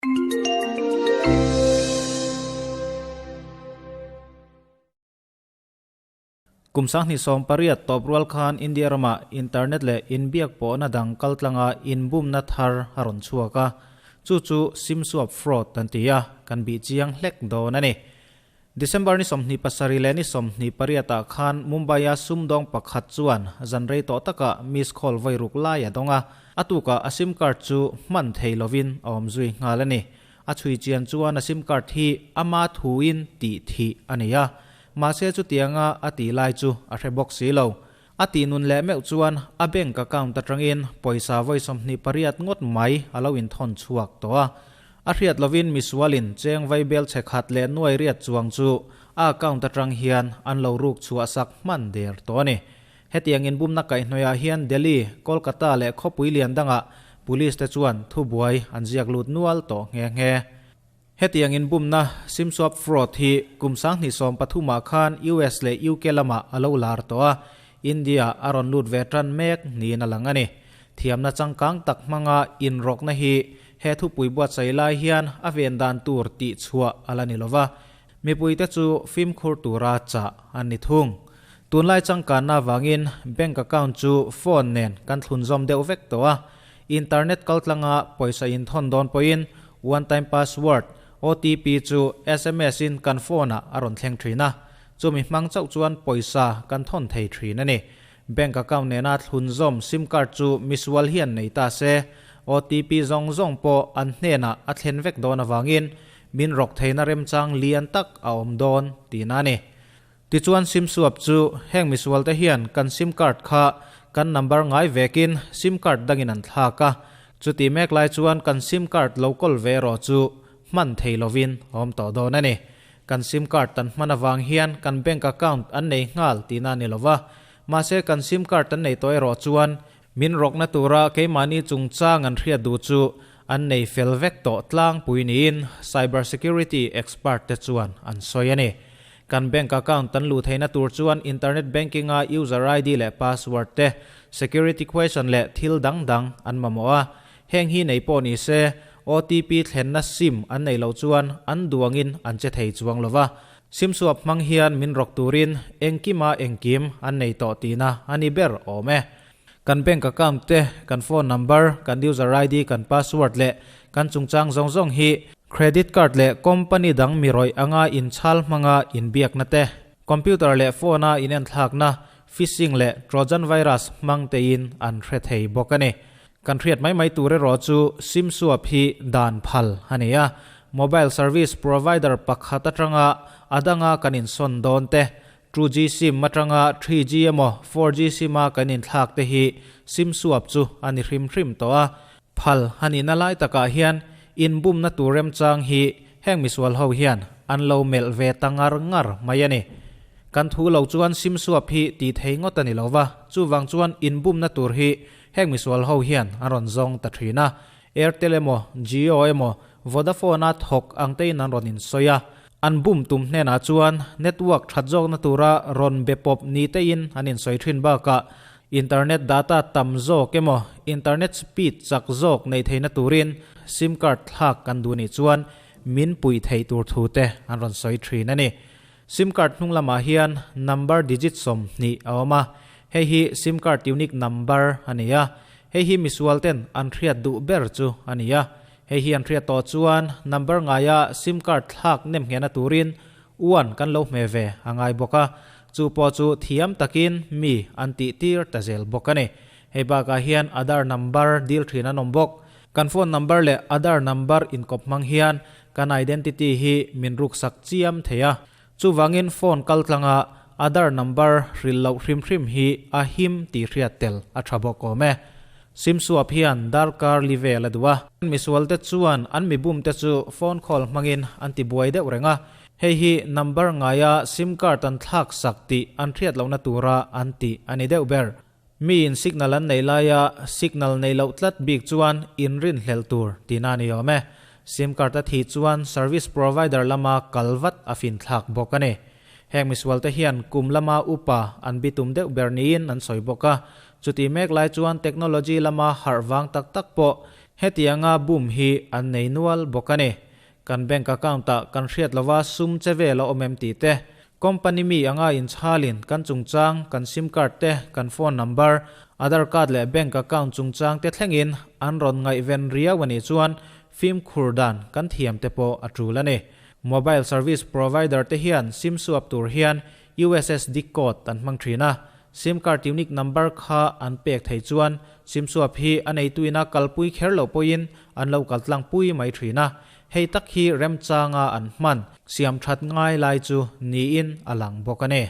Kum 2018 tawp rual khan India ramah internet leh inbiak pawhna dang kaltlanga inbumna thar a rawn chhuak a, chu chu sim swap fraud an ti a, kan bih chiang hlek dawn a ni. December ni 27 leh ni 28 ah khan Mumbai-a sumdawng pakhat chuan zan rei tawh takah miss call vawi ruk lai a dawng a, a tukah a sim card chu hman thei lovin a awm zui nghal a ni. A chhui chian chuan a sim card hi ama thuin tih thih a ni a, mahse chutianga a tih lai chu a hre bawk si lo. A tih nun leh meuh chuan a bank account atangin pawisa vawi 28 ngawt mai a lo inthawn chhuak tawh a. A hriat lovin misualin cheng vai bel chhe khat leh nuai riat chuang chu a account atang hian an lo ruk chhuah sak hman der tawh a ni. Hetiang inbumna kaihhnawihah hian Delhi, Kolkata leh khawpui lian dangah Police te chuan thubuai an ziak lut nual tawh nghe nghe. Hetiang inbumna, sim swap fraud, hi kum 2013 ah khan US leh UK lamah a lo lar tawh a, India a rawn lut ve tan mek niin a lang a ni. Thiamna changkang tak hmanga inrawkna hi he thupui buatsaih lai hian a ven dan tur tih chhuah a la ni lova, mipuite chu fimkhur tura chah an ni thung. Tunlai changkanna avangin bank account chu phone nen kan thlunzawm deuh vek tawh a, internet kaltlanga pawisa inthawn dawn pawhin one time password, OTP, chu sms in kan phone ah a rawn thleng thin a, chumi hmang chauh chuan pawisa kan thawn thei thin a ni. Bank account nena thlunzawm sim card chu misual hian nei ta se, OTP zawng zawng pawh an hnenah a thlen vek dawn avangin min rawk theihna remchang lian tak a awm dawn tihna a ni. Tichuan sim swap chu heng misual te hian kan sim card kha kan number ngai vekin sim card dangin an thlak a, chuti mek lai chuan kan sim card lo kawl ve erawh chu hman thei lovin a awm tawh dawn a ni. Kan sim card an hman avang hian kan bank account an nei nghal tihna a ni lova, mahse kan sim card an nei tawh erawh chuan min rawkna tura keimahni chungchang an hriat duh chu an nei fel vek tawh tlangpui niin cyber security expert te chuan an sawi a ni. Kan bank account an luh theihna tur chuan internet banking a user ID leh password te, security question leh thil dang dang an mamawh a. Heng hi nei pawh ni se, OTP thlenna sim an neih loh chuan an duangin an che thei chuang lo va. Sim swap hmang hian min rawk turin engkima engkim an nei tawh tihna a ni ber awm e. Kan bank account te, kan phone number, kan user ID, kan password leh kan chungchang zawng zawng hi credit card leh company dang mi rawih anga inchhal hmanga inbiakna te, computer leh phone a inenthlakna, phishing leh Trojan virus hmang tein an hre thei bawk a ni. Kan hriat mai mai tur erawh chu sim swap hi dan phal a ni a, mobile service provider pakhat atanga a danga kan insawn dawn te, 2G sim atanga 3G emaw 4G sim a kan inthlak te hi sim swap chu a ni hrim hrim tawh a. Phal a nihna lai takah hian inbumna tur remchang hi heng misual ho hian an lo melh ve ta ngar ngar mai a ni. Kan thu lo chuan sim swap hi tih thei ngawt a ni lo va, chuvang chuan inbumna tur hi heng misual ho hian an rawn zawng ta thin a. Airtel emaw Jio emaw Vodafone a thawk ang tein an rawn insawi a. An bum tum hnenah chuan network that zawkna tura rawn be pawp ni tein an insawi thin bakah internet data tam zawk emaw internet speed chak zawk nei theihna turin sim card thlak kan duh nih chuan min puih theih tur thu te an rawn sawi thin a ni. Sim card hnung lamah hian number digit 20 a awm a, hei hi sim card unique number a ni a, hei hi misual ten an hriat duh ber chu a ni a. Hei hi an hriat tawh chuan number ngaia sim card thlak nem nghehna turin uan kan lo hme ve a ngai bawk a, chu pawh chu thiam takin mi an tih tir ta zel bawk a ni. Hei bakah hian Aadhaar number dil thin an awm bawk. Kan phone number leh Aadhaar number inkawp hmang hian kan identity hi min ruksak chiam thei a. Chuvangin phone kaltlanga Aadhaar number hrilh loh hrim hrim hi a him tih hriat tel a tha bawk awm e. Sim swap hian darkar li vel a duh a. Misual te chuan an mibum te chu phone call hmangin an ti buai deuh reng a. Hei hi number ngaia sim card an thlak sak tih an hriat lohna tura an tih a ni deuh ber. Miin signal an neih laia signal nei loh tlat bik chuan inrinhlelh tur tihna a ni awm e. Sim card a thih chuan service provider lama kal vat a finthlak bawk a ni. Heng misualte hian kum lama upa an bitum deuh ber niin an sawi bawk a. Chutih mek lai chuan technology lama harh vang tak tak pawh. Hetianga bum hi an nei nual bawk a ni. Kan bank account ah kan hriat lova sum che vel a awm em tih te, company mi anga inchhalin kan chungchang, kan sim card te, kan phone number, Aadhaar card leh bank account chungchang te thlengin an rawn ngaihven riau a nih chuan fimkhur dan kan thiam te pawh a tul a ni. Mobile service provider te hian sim suap tur hian USSD code an hmang thin a, sim card unique number kha an pek thei chuan sim suap hi a neituin a kalpui kher loh pawhin an lo kal tlangpui mai thin a, hei tak hi remchanga an hman siam that ngai lai chu niin a lang bawk a ni.